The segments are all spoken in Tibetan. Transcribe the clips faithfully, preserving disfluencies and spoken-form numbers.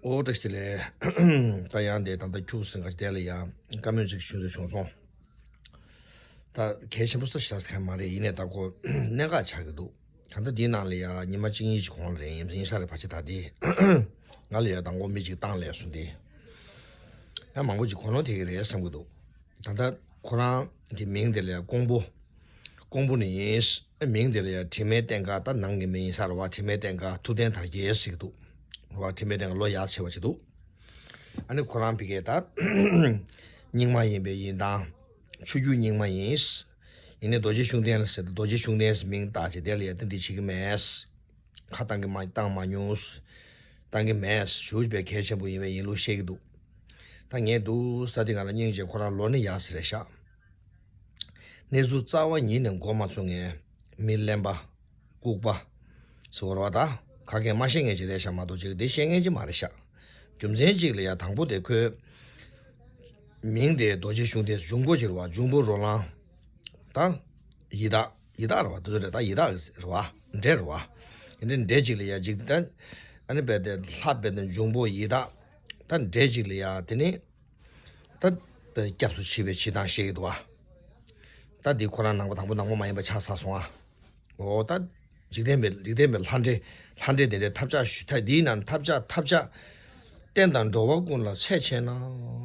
ཨོ་བཀྲ་ཤིས་བདེ་ལེགས། ད་ཡང་དེ་ད་ལྟ་ཁྱུག་ཟིན་ག་དེ་ལ་ཡང་བཀའ་མོལ་ཅིག་ཞུ་འདོད་བྱུང་སོང་། ད་གལ་ཆེན་པོ་ས་ཞིག་ཆགས་མ་རེད། ཡིན་ནའི་ད་ཁོ་གནད་འགག་ཆགས་ཀྱི་འདུག་ད་ལྟ་འདིའི་ནང་ལ་ཡང་ཉི་མ་གཅིག་གཉིས་ཀྱི་གོང་ལ་རེད། ཡིན་ཡིན་ས་རེད། ཕལ་ཆེར་ད་དེ་ང་ལ་ཡང་དང་པོ་མི་གཅིག་བཏང་ལས་སོང་དེ་ཡང་མང་པོ་ཅིག་གོ་ནོར་ཐེབས་ཀྱི་རེད་བསམ་གྱི་འདུག་ད་ལྟ་ཁོ་རང་གི་མིང་དེ་ལ་ཡང་ཀོང་པོ། ཀོང་པོ་ནས་ཡིན། མིང་དེ་ལ་ཡང་དྲི་མེད་བསྟན་དགའ། ད་ནང་གི་མིང་ཡིན་ས་རེད་བ། དྲི་མེད་བསྟན་དགའ། ཐུབ་བསྟན་དར་རྒྱས་ཟེར་གྱི་འདུག་རེད་བ། དྲི་མེད་བསྟན་དགའ་ལོ་ཡག་ཆེ་བ་ཅིག་འདུག་ཨ་ནི་ཁོ་རང་ཕ་གིར་ད་རྙིང་མ་ཡིན་པའི་ཡིན་དང་། ཆོས་བརྒྱུད་རྙིང་མ་ཡིན། ཡིན་ནའི་རྡོ་རྗེ་ཤུགས་ལྡན་ལ་ཟེར་ཏེ་རྡོ་རྗེ་ཤུགས་ལྡན་ཟེར་མིང་བཏགས་བྱས་དེ་ལ་ཡང་ཏན་ཏན་བྱེད་ཀྱི་མེད། ཁ་བཏང་གི་མ་བཏང་མ་མྱོང་། བཏང་གི་མེད། ཞུ་བའི་གལ་ཆེན་པོ་ཡིན་པའི་ཡིན་ལུགས་བཤད་ཀྱི་འདུག་ད་ངས་འདུག་ས་དེ་ང་ལ་སྙིང་རྗེ། ཁོ་རང་ལོ་ནི་ཡག་ས་རེད་ཤག་གནས་ཚུལ་རྩ་བ་ཉིད་ནས་མགོ་མ་ཚོས་མཁན་མི་གླེན་པ། ལྐུགས་པ། ཟེར་བ་རེད་བ། ད་ཁ་སྐད་མ་བཤད་མཁན་ཅིག་རེད་ཤག་མ་གཏོགས་ཅིག་འདི་བཤད་མཁན་ཅིག་མ་རེད་ཤག་རྒྱུ་མཚན་གཅིག་ལ་ཡང་དང་པོ་དེ་ཁོའི་མིང་དེ་རྡོ་རྗེ་ཤུགས་ལྡན། འབྱུང་པོ་ཅིག་རེད་བ། འབྱུང་པོ་རོ་ལངས། ད་ཡི་དྭགས། ཡི་དྭགས་རེད་བ། དེ་ཚོ་རེད། ད་ཡི་དྭགས་རེད་བ། འདྲེ་རེད་བ། འདི་འདྲེ་གཅིག་ལ་ཡང་འཇིག་རྟེན། ཨ་ནི་རྦད་དེ་ལྷ་རྦད་དེ་འབྱུང་པོ་ཡི་དྭགས། ད་འདྲེ་གཅིག་ལ་ཡང་དེ་ནི། ད་རྦད་སྐྱབས་སུ་མཆི་བའི་མཆིས་སྟངས་བཤད་ཀྱི་འདུག་བ། ད་འདི་ཁོ་རང་ནང་པ་དང་པོ་ནང་པ་མ་ཡིན་པ་ཆགས་ཚར་སོང་ཨ། འོ་ད། འཇིག་རྟེན་པའི་འཇིག་རྟེན་པའི་ལྷ་འདྲེ། ལྷ་འདྲེ་དེ་འདྲའི་ཐབས་ཆག་ཞུ་ཐབས་འདིའི་ནང་ཐབས་ཆག་ཐབས་ཆག་བསྟན་དང་འགྲོ་བ་ཀུན་ལ་འཚེ་ཆེ་ན།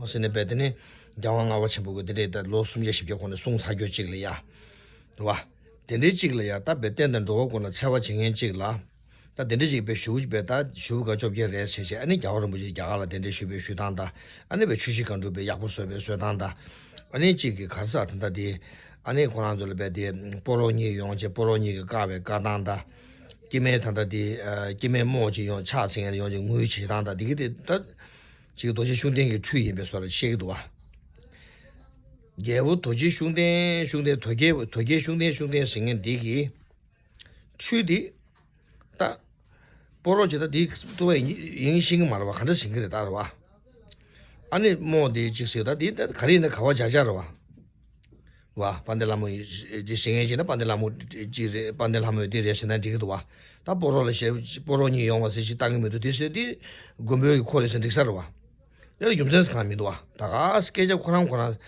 ཟེར་ནས་རྦད་དེ་ནི་རྒྱལ་དབང་ལྔ་པ་ཆེན་པོ་གིས་དེ་འདྲའི་ད་ལོ་སུམ་བརྒྱ་བཞི་བརྒྱ་གོང་ནས་གསུངས་ཚར་རྒྱུ་གཅིག་ལ་ཡ། རེད་བ། དེ་འདྲའི་གཅིག་ལ་ཡ་ད་རྦད་བསྟན་དང་འགྲོ་བ་ཀུན་ལ་འཚེ་བ་བྱེད་མཁན་གཅིག་ལ། ད་དེ་འདྲ་ཞིག་པའི་ཞུ་བ་པའི་ད་ཞུ་བ་ག་བཅོ་བརྒྱད་རེད་ཟེར་བྱས། ཨ་ནི་རྒྱལ་བ་རིན་པོ་ཆེ་རྒྱ་གར་ལ་གདན་འདྲེན་ཞུས་པའི་ཞུ་སྟངས་དང་། ཨ་ནི་བའི་ཆུ་བཞི་སྒང་དྲུག་པའི་ཡག་པོ་བཟོས་པའི་བཟོ་སྟངས་དང་། ཨ་ནི་གཅིག་གི་ག་ས་ད་ལྟ་དེ། ཨ་ནི་ཁོ་རང་ཚོ་ལ་བས་དེ་སྤོ་རོགས་གཉིས་ཡོང་བྱས་སྤོ་རོགས་གཉིས་ཀྱི་བཀག་པའི་བཀག་སྟངས་དང་། སྐྱེ་དམན་ད་ལྟ་དེ་སྐྱེ་དམན་རྨོ་ཅིག་ཡོང་ཕྱག་འཚལ་མཁན་ཡོང་བྱས་ངུའི་བྱེད་སྟངས་དང་། དེ་གི་དེ་ད་ཅིག་རྡོ་རྗེ་ཤུགས་ལྡན་གྱི་འཕྲུལ་ཡིན་པའི་བཟོ་འདྲ་བཤད་ཀྱི་འདུག་བ། རྒྱལ་པོ་རྡོ་རྗེ་ཤུགས་ལྡན་ཤུགས་ལྡན་རྡོ་རྗེ་རྡོ་རྗེ་ཤུགས་ལྡན་ཤུགས་ལྡན་ཟེར་མཁན་འདི་གི་འཕྲུལ་འདི། ད། སྤོ་རོགས་ཅིག་ད་འདི་སྤྲོ་བ་ཡིན་ཤེས་ཀྱི་མ་རེད་བ། ག་འདྲ་ཟིན་གྱི་རེད་ད་རེད་བ། ཨ་ནི་རྨོ་འདི་གཅིག་ཟེར་ད་འདི་ད་ག་རེ་ཡིན་ན་ག་བ་བྱ་བྱ་རེད་བ། བ། དཔལ་ལྡན་ལྷ་མོ་ཡི་འདི་ཟིན་མཁན་ཅིག་ན་དཔལ་ལྡན་ལྷ་མོ་གཅིག་རེད། དཔལ་ལྡན་ལྷ་མོ་འདི་རེད་ཟེར་ན་འགྲིག་གི་འདུག་བ། ད་སྤོ་རོགས་ལ་བཤད་སྤོ་རོགས་གཉིས་ཡོང་བ་ཟེར་ཅིག་བཏང་གི་མི་འདུག་འདི་ཟེར་འདི་མགོན་པོའི་གི་འཁོར་རེད་ཟེར་འགྲིག་ས་རེད་བ། དེ་ལ་རྒྱུ་མཚན་ཟེར་གང་མི་འདུག་བ། ད་ག་སྐད་ཆ་ཁོ་རང་ཁོ་རང་།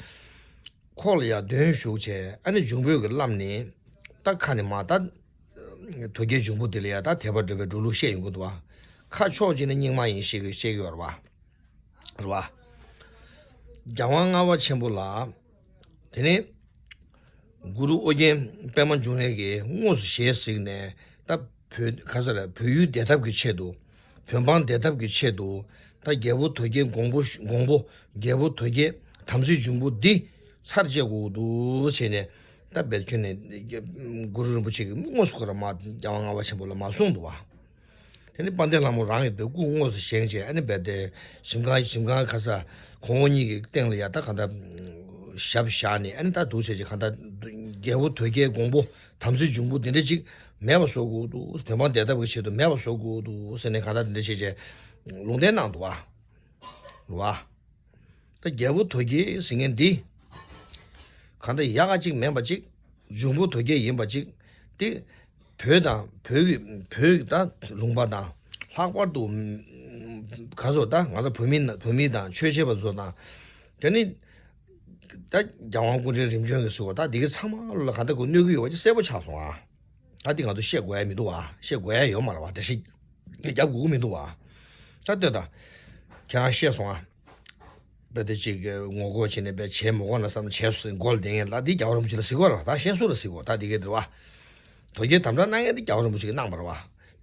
ཁོག་ལ་ཡ་འདོན་ཞུགས་བྱས། ཨ་ནི་འབྱུང་པོའི་གི་བླམ་ནི། ད་ཁ་ནས་མ་ད། དོལ་རྒྱལ་འབྱུང་པོ་དེ་ལ་ཡ་ད་དད་པ་སྒྲུབ་པའི་འགྲོ་ལུགས་བཤད་ཡོང་གི་འདུག་བ། ཁ་ཕྱོགས་གཅིག་ནས་རྙིང་མ་ཡིན་ཞེས་གི་བཤད་ཀྱི་ཡོད་རེད་བ། རེད་བ། རྒྱལ་དབང་ལྔ་པ་ཆེན་པོ་ལ། དེ་ནས། གུ་རུ་ཨོ་རྒྱན་པདྨ་འབྱུང་གནས་ཀྱིས་དངོས་སུ་ཞལ་གཟིགས་ནས་ད། བོད་ག་ས་རེད། བོད་ཡུལ་བདེ་ཐབས་ཀྱི་ཆེད་དུ། བོད་འབངས་བདེ་ཐབས་ཀྱི་ཆེད་དུ། ད་རྒྱལ་པོ་དོལ་རྒྱལ་འགོང་པོ་འགོང་པོ་རྒྱལ་པོ་དོལ་རྒྱལ་དམ་སྲི་འབྱུང་པོ་འདི་ཚར་བཅད་དགོས་འདུག་ཟེར་ནས། ད་བེད་ཁྱོད་ནས་གུ་རུ་རིན་པོ་ཆེ་གིས་དངོས་སུ་ཁོ་རང་མ་རྒྱལ་དབང་ལྔ་པ་ཆེན་པོ་ལ་མ་གསུངས་འདུག་བ། དེ་ནས་དཔལ་ལྡན་ལྷ་མོ་རང་གིས་བེད་སྐུ་དངོས་སུ་བཞེངས་བྱས། ཨ་ནི་བེད་དེ་གཟིམ་ཁང་གཟིམ་ཁང་ག་ས་གོང་འོག་གཉིས་ཀྱི་སྟེང་ལ་ཡ་ད་ག་ད་ཞབས་བཞག་ནས། ཨ་ནི་ད་འདུག་བྱས་ཀྱི་ག་ད་རྒྱལ་པོ་དོལ་རྒྱལ་འགོང་པོ་དམ་སྲི་འབྱུང་པོ་འདི་འདྲ་ཅིག་མེད་པ་བཟོ་དགོས་འདུག་བོད་འབངས་བདེ་ཐབས་ཀྱི་ཆེད་དུ་མེད་པ་བཟོ་དགོས་འདུག་ཟེར་ནས་གང་ལྟར་འདི་འདྲ་བྱས་བྱས་ལུང་བསྟན་གནང་འདུག་བ། རེད་བ། ད་རྒྱལ་པོ་དོལ་རྒྱལ་ཟེར་མཁན་འདི། གང་ལྟར་ཡག་ག་ཅིག་མིན་པ་ཅིག་འབྱུང་པོ་དོལ་རྒྱལ་ཡིན་པ་ཅིག་དེ། བོད་དང་བོད་ཀྱི་བོད་ཀྱི་ད་ལུང་པ་དང་། ལྷག་པར་དུ་ག་ཚོད་ད་ང་ཚོ་བོད་མི་བོད་མི་དང་ཆོས་བྱེད་པ་ཚོ་དང་། དེ་ནི་ད་རྒྱལ་དབང་སྐུ་ཕྲེང་རིམ་བྱོན་གྱི་ཟེར་བ་ད་འདི་ག་ཚང་མ་ལ་ག་འདྲ་གོ་གནོད་ཀྱི་ཡོད་པ་ཅིག་གསལ་པོ་ཆགས་སོང་ཨ། ད་འདི་ང་ཚོ་བཤད་དགོས་ཡ་མི་འདུག་ཨ། བཤད་དགོས་ཡ་ཡོད་མ་རེད་བ། འགྲེལ་བཤད་རྒྱབ་དགོས་ཀྱི་མི་འདུག་ཨ། ད་ལྟོས་དང་། ཁྱེད་རང་ཤེས་སོང་ཨ། དཔེ་དེ་ཅིག་ངོ་རྒོལ་བྱས་ནས་དཔེ་བྱེད་མི་དགོས་ན་བསམ་བྱས་སོང་མགོ་ལ་བསྡད་མཁན་ལ་འདི་རྒྱལ་བ་རིན་པོ་ཆེ་ལ་གཟིགས་དགོས་རེད་བ། ད་གཞན་སུ་ལ་གཟིགས་དགོས། ད་འདི་གའི་འདྲ་བ། དོལ་རྒྱལ་དམ་དྲག་གནང་མཁན་འདི་རྒྱལ་བ་རིན་པོ་ཆེ་གིས་གནང་བ་རེད་བ།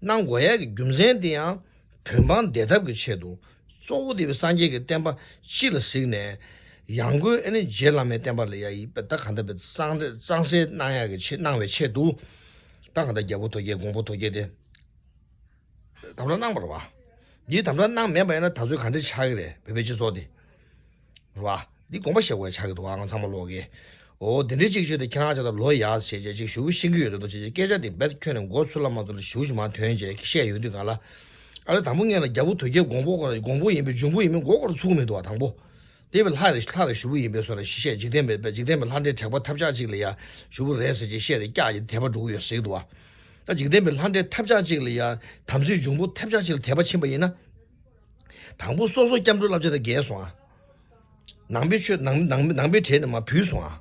གནང་དགོས་ཡས་ཀྱི་རྒྱུ་མཚན་དེ་ཡང་བོད་འབངས་བདེ་ཐབས་ཀྱི་ཆེད་དུ། གཙོ་བོ་དེ་བས་སངས་རྒྱས་ཀྱི་བསྟན་པ་སྤྱི་ལ་གཟིགས་ནས། ཡང་སྒོས་ཨ་ནི་རྗེ་བླ་མའི་བསྟན་པ་ལ་ཡ་ཡིད་ད་གང་ལྟར་དཔེ་གཙང་གཙང་སེལ་གནང་ཡག་གི་ཆེད་གནང་བའི་ཆེད་དུ། ད་གང་ལྟར་རྒྱལ་པོ་དོལ་རྒྱལ་འགོང་པོ་དོལ་རྒྱལ་དེ། དམ་དྲག་གནང་བ་རེད་བ། འདིའི་དམ་དྲག་གནང་མེད་པ་ཡིན་ན་ད་ཚོད་ག་འདྲ་ཆགས་ཀྱི་རེད། བོད་པའི་སྤྱི་ཚོགས་འདི། རེད་བ། འདི་དགོངས་པ་བཞེས་དགོས་ཆགས་ཀྱི་འདུག་བ། ང་ཚང་མ་ལོག་གི། འོ་འདི་འདྲའི་ཅིག་བྱས་ཏེ་ཁྱེད་རང་ཅག་ད་ལོ་ཡག་བྱས་བྱས་ཅིག་ཞུ་གི་ཤེས་ཀྱི་ཡོད་དོ་ཅིག་སྐད་ཆ་འདི་རྦད་ཁྱོན་ནས་མགོ་ཚུར་ལ་མ་ཚུར་ལ་ཞུ་ཞིག་མ་ཐོན་བྱས་བཤད་ཡོང་དུས་གང་ལ། ཨ་ལས་དང་པོ་ངས་ལ་རྒྱལ་པོ་དོལ་རྒྱལ་འགོང་པོ་ཁོ་ར་འགོང་པོ་ཡིན་པའི་འབྱུང་པོ་ཡིན་པའི་མགོ་སྐོར་ཚུགས་མི་འདུག་བ། དང་པོ། དེ་བས་ལྷ་རེ་ལྷ་རེ་ཞུ་བོ་ཡིན་པའི་སོ་ར་ཤི་བཤད་འཇིག་རྟེན་པའི་འཇིག་རྟེན་པའི་ལྷ་འདྲེ་དྲེགས་པ་ཐབས་ཆག་ཅིག་ལ་ཡ་ཞུ་བོ་རེད་ཟེར་གྱི་བཤད་རེ་སྐྱག་གི་དད་པ་འགྲོ་གི་ཡོད་ཟེར་གྱི་འདུག་བ། ད་འཇིག་རྟེན་པའི་ལྷ་འདྲེ་ཐབས་ཆག་ཅིག་ལ་ཡ་དམ་སྲི་འབྱུང་པོ་ཐབས་ཆག་ཅིག་ལ་དད་པ་ཕྱིན་པ་ཡིན་ན། དང་པོ་སོ་སོ་སྐྱབས་འགྲོ་བསླབ་བྱ་དང་འགལ་སོང་ཨ། ནང་པའི་ཆོས་ནང་ནང་ནང་པའི་གྲས་ནས་མར་བུད་སོང་ཨ།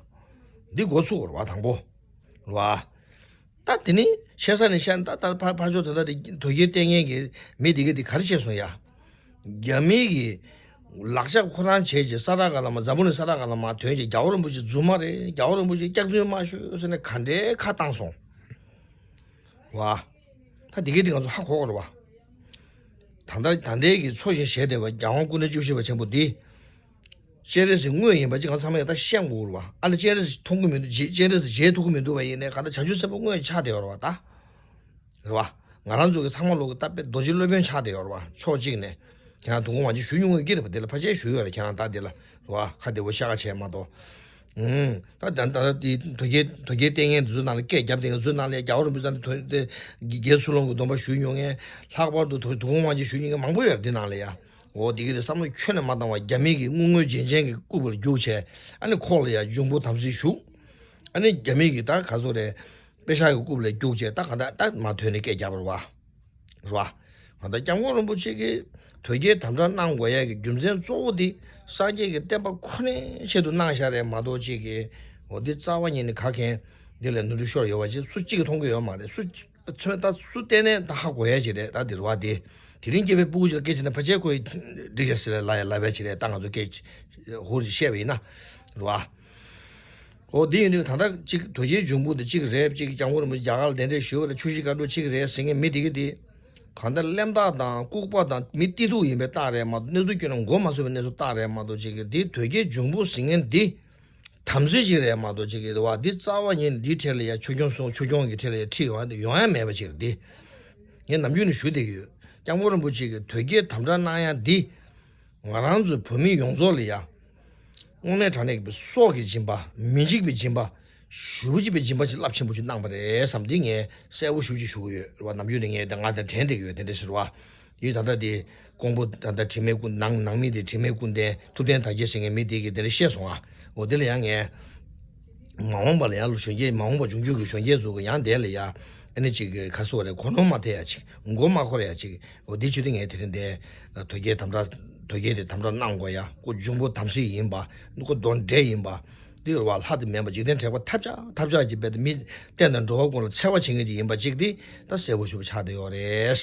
འདི་འགོ་ཚུགས་རེད་བ་དང་པོ། རེད་བ། ད་དེ་ནི་བཤད་ས་ནས་བཤད་ན་ད་ད་ཕ་ཕ་ཕྱོགས་དེ་ད་དེ་དོལ་རྒྱལ་བསྟེན་མཁན་གྱི་མི་དེ་ག་དེ་ག་རེ་བྱས་སོང་ཡ། རྒྱ་མི་གི་ལག་ཆ་ཁོ་རང་བྱས་ཀྱི་ས་ར་ག་ལ་མ་འཛམ་བུ་གླིང་ས་ར་ག་ལ་མ་ཐོན་ཀྱི་རྒྱལ་བ་རིན་པོ་ཆེ་རྫུན་མ་རེད། རྒྱལ་བ་རིན་པོ་ཆེ་སྐྱག་རྫུན་མ་ཤོད་ཟེར་ནས་ག་འདྲའི་ཁ་བཏང་སོང་། བ། ད་དེ་ག་དེ་ང་ཚོ་ཧ་གོ་གི་རེད་བ། ད་ལྟ་ད་ལྟའི་གི་འཚོ་ཞིང་གཞེས་བསྡད་པ་རྒྱལ་དབང་སྐུ་ཕྲེང་བཅུ་བཞི་པ་ཆེན་པོ་འདི། སྤྱན་རས་གཟིགས་དངོས་ཡིན་པ་ཅིག་ང་ཚང་མས་ད་ཤེས་དགོས་རེད་བ། ཨ་ལ་སྤྱན་རས་གཟིགས་མཐོང་གི་མི་འདུག་རྗེ་སྤྱན་རས་གཟིགས་མཇལ་ཐུབ་ཀྱི་མི་འདུག་བ། ཡིན་ནའི་ག་ད་བྱང་ཆུབ་སེམས་དཔའ་དངོས་ཆགས་བསྡད་ཡོད་རེད་བ་ད། རེད་བ། ང་རང་ཚོ་གི་ཚང་མ་ལོག་གི་ད་དཔེ་རྡོ་རྗེ་སློབ་དཔོན་ཆགས་བསྡད་ཡོད་རེད་བ། ཕྱོགས་གཅིག་ནས་ཁྱེད་རང་དུ་ཁོང་མ་ཅིག་ཞུ་མྱོང་ཡོད་ཀྱི་རེད་བ། དེ་ལ་ཕལ་ཆེར་ཞུ་ཡོད་རེད། ཁྱེད་རང་ད་དེ་ལ་རེད་བ། ཁ་བདེ་བོ་ཤ་ཁ་བྱས་མ་གཏོགས། ཨུམ། ད་ད་ད་དེ་དོལ་རྒྱལ་དོལ་རྒྱལ་བསྟེན་མཁན་དེ་ཚོ་ནང་ལ་སྐད་རྒྱབ་བསྡད་མཁན་ཚོའི་ནང་ལ་རྒྱལ་བ་རིན་པོ་ཆེ་དང་དོལ་དེ་དགེ་ཚུལ་སློང་གི་སྡོམ་པ་ཞུས་མྱོང་མཁན། ལྷག་པར་དུ་དོ་དུ་ཁོང་མ་ཅིག་ཞུས་མྱོང་མཁན་མང་པོ་ཡོད་རེད་འདི་ནང་ལ་ཡ། འོ་དེ་གི་དེ་བསམ་བློ་ཁྱོན་ནས་མ་བཏང་བ་རྒྱ་མི་གི་དངུལ་དངོས་རྗེན་ཅན་གི་རྐུབ་ལ་རྒྱུགས་བྱས། ཨ་ནི་ཁོག་ལ་ཡ་འབྱུང་པོ་དམ་སྲི་ཞུགས། ཨ་ནི་རྒྱ་མི་གི་ད་ག་ཚོད་རེད། པེ་ཤག་གི་རྐུབ་ལ་རྒྱུགས་བྱས་ད་ག་ད་ད་མ་ཐོན་ནས་སྐད་རྒྱབ་པ་རེད་བ། རེད་བ། ང་ད་སྐྱབས་མགོན་རིན་པོ་ཆེ་གིས་དོལ་རྒྱལ་དམ་དྲག་གནང་དགོས་ཡ་གི་རྒྱུ་མཚན་གཙོ་བོ་དེ་སངས་རྒྱས་ཀྱི་བསྟན་པ་ཁོ་ནའི་ཆེད་དུ་གནང་བཞག་རེད་མ་གཏོགས་ཅིག་གིས། འོ་འདི་རྩ་བ་ཉིད་ནས་ག་གན་འདི་ལ་ནོར་འཁྲུལ་ཤོར་ཡོད་པ་ཅིག་སུ་གཅིག་གིས་མཐོང་གི་ཡོད་མ་རེད། སུ་ཚོད་ད་སུ་བལྟས་ནས་ད་ཧ་གོ་ཡ་ཅིག་རེད། ད་འདི་རེད་བ། དེ་དེ་རིང་སྐྱེས་པའི་སྤུ་གུ་ཅིག་ལ་སྐད་ཆ་ནི་ཕལ་ཆེར་ཁོས་འགྲིག་ཡ་ཟེར་ལ་ལབ་ཡ་ལབ་ཡ་ཅིག་རེད། ད་ང་ཚོ་སྐད་ཧུར་ཅིག་བཤད་པ་ཡིན་ན་རེད་བ། འོ་འདི་ཡིན་དུས་ད་ལྟ་གཅིག་དོལ་རྒྱལ་འབྱུང་པོ་འདི་གཅིག་རེད། གཅིག་སྐྱབས་མགོན་རིན་པོ་ཆེ་རྒྱ་གར་ལ་གདན་འདྲེན་ཞུས་པ་ལ་ཆུ་བཞི་སྒང་དྲུག་གཅིག་རེད་ཟེར་མཁན་མི་དེ་གི་དེ། གང་ལྟར་གླེན་རྟགས་དང་ལྐུགས་པ་དང་མི་བདེ་སྡུག་ཡིན་པའི་རྟགས་རེད་མ་གཏོགས་གནས་ཚུལ་སྐྱོན་ནས་མགོ་མ་ཚོས་པའི་གནས་ཚུལ་རྟགས་རེད་མ་གཏོགས་གཅིག་གི་དེ་དོལ་རྒྱལ་འབྱུང་པོ་ཟེར་མཁན་འདི། དམ་སྲི་ཅིག་རེད་མ་གཏོགས་གཅིག་གི་དེ་བ་འདི་རྩ་བ་ཉིད་འདིའི་གྲས་ལ་ཡ་ཆོས་སྐྱོང་སྲུང་ཆོས་སྐྱོང་གི་གྲས་ལ་ཡ་ཁྲིད་ཡོང་ཡ་འདི་ཡོང་ཡ་མེད་པ་ཅིག་རེད་དེ། ངས་ནམ་རྒྱུན་ནས་ཞུ་བསྡད་ཀྱི་ཡོད། སྐྱབས་མགོན་རིན་པོ་ཆེ་གི་དོལ་རྒྱལ་དམ་དྲག་གནང་ཡ་འདི། ང་རང་ཚོའི་བོད་མི་ཡོངས་རྫོགས་ལ་ཡ། དངོས་གནས་དྲང་གནས་ཀྱི་སྲོག་གི་སྦྱིན་པ། མི་འཇིགས་པའི་སྦྱིན་པ། ཞེ་པོ་ཅིག་པའི་སྦྱིན་པ་ཅིག་རླབས་ཆེན་པོ་ཅིག་གནང་བ་རེད་བསམ་འདི་ངས་གསལ་པོ་ཞེ་པོ་ཅིག་ཞུ་གི་ཡོད་རེད་བ། ནམ་རྒྱུན་ནས་ངས་ད་ང་དང་དྲན་བསྡད་ཀྱི་ཡོད། དེ་འདྲ་ཟེར་བ། ཡིན་ད་ལྟ་དེ་ཀོང་པོ་ད་ལྟ་དྲི་མེད་ཀུན་ནང་ནང་མི་དེ་དྲི་མེད་ཀུན་ལྡན་ཐུབ་བསྟན་དར་རྒྱས་ཟེར་མཁན་མི་དེ་གིས་དེ་འདྲ་བཤད་སོང་ཨ། འོ་དེ་ལ་ཡང་ངས། མ་འོངས་པ་ལ་ཡང་གཞོན་སྐྱེས་མ་འོངས་པ་འབྱུང་འགྱུར་གྱི་གཞོན་སྐྱེས་ཚོ་གི་ཡང་དེ་ལ་ཡ། ཨ་ནི་ཅིག་གི་ཁ་སོ་རེ་གོ་ནོར་མ་ཐེབས་ཡ་ཅིག་མགོ་མ་འཁོར་ཡ་ཅིག་འོ་དེ་ཆུ་དེ་ངས་དེ་རིང་དེ། དོལ་རྒྱལ་དམ་དྲག་དོལ་རྒྱལ་དེ་དམ་དྲག་གནང་དགོས་ཡ། ཁོ་འབྱུང་པོ་དམ་སྲི་ཡིན་པ། ཁོ་གདོན་འདྲེ་ཡིན་པ། འདི་རུ་བ་ལྷ་དེ་མིན་པ་འཇིག་རྟེན་དྲེགས་པ་ཐབས་ཆག་ཐབས་ཆག་ཅིག་རྦད་དེ་མི་བསྟན་དང་འགྲོ་བ་ཀུན་ལ་འཚེ་བ་བྱེད་མཁན་ཅིག་ཡིན་པ་ཅིག་དེ་ད་གསལ་པོ་ཞེ་པོ་ཆགས་བསྡད་ཡོད་རེད།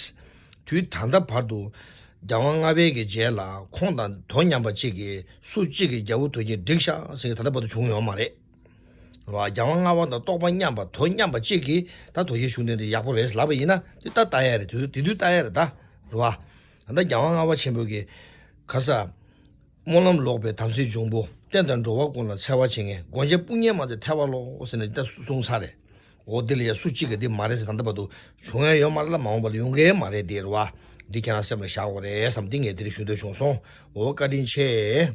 དུས་ད་ལྟ་བར་དུ། རྒྱལ་དབང་ལྔ་པའི་གི་རྗེས་ལ་ཁོང་དང་དོ་མཉམ་པ་གཅིག་གིས་སུ་གཅིག་གིས་རྒྱལ་པོ་དོལ་རྒྱལ་བསྒྲིགས་ཤག་ཟེར་གི་ད་ལྟ་བར་དུ་བྱུང་ཡོད་མ་རེད། རེད་བ། རྒྱལ་དབང་ལྔ་པ་དང་རྟོགས་པ་མཉམ་པ་དོ་མཉམ་པ་གཅིག་གིས་ད་དོལ་རྒྱལ་གཞུང་འདི་འདི་ཡག་པོ་རེད་ལབ་པ་ཡིན་ན་དེ་ད་ལྟ་ཡ་རེད། དེ་དུས་དེ་དུས་ལྟ་ཡ་རེད་ད། རེད་བ། ད་ལྟ་རྒྱལ་དབང་ལྔ་པ་ཆེན་པོ་གི་ག་ས། སྨོན་ལམ་ལོག་པའི་དམ་སྲིའི་འབྱུང་པོ། བསྟན་དང་འགྲོ་བ་ཀུན་ལ་འཚེ་བ་བྱེད་མཁན་མགོན་སྐྱབས་དཔུང་གཉེན་མ་ཚད་ཐལ་བ་ལོག་ཟེར་ནས་ད་གསུངས་ཚར་རེད། འོ་དེ་ལ་ཡ་སུ་གཅིག་གིས་འདི་མ་རེད་ཟེར་ད་ལྟ་བར་དུ་བྱུང་ཡ་ཡོད་མ་རེད་ལ་མ་འོངས་པ་ལ་ཡོང་གི་མ་རེད་དེ་རེད་བ། འདི་ཁྱེད་རང་སེམས་ལ་བཞག་དགོས་རེད་བསམ་འདི་ངས་དེ་རིང་ཞུ་འདོད་བྱུང་སོང་། འོ་བཀའ་དྲིན་ཆེ།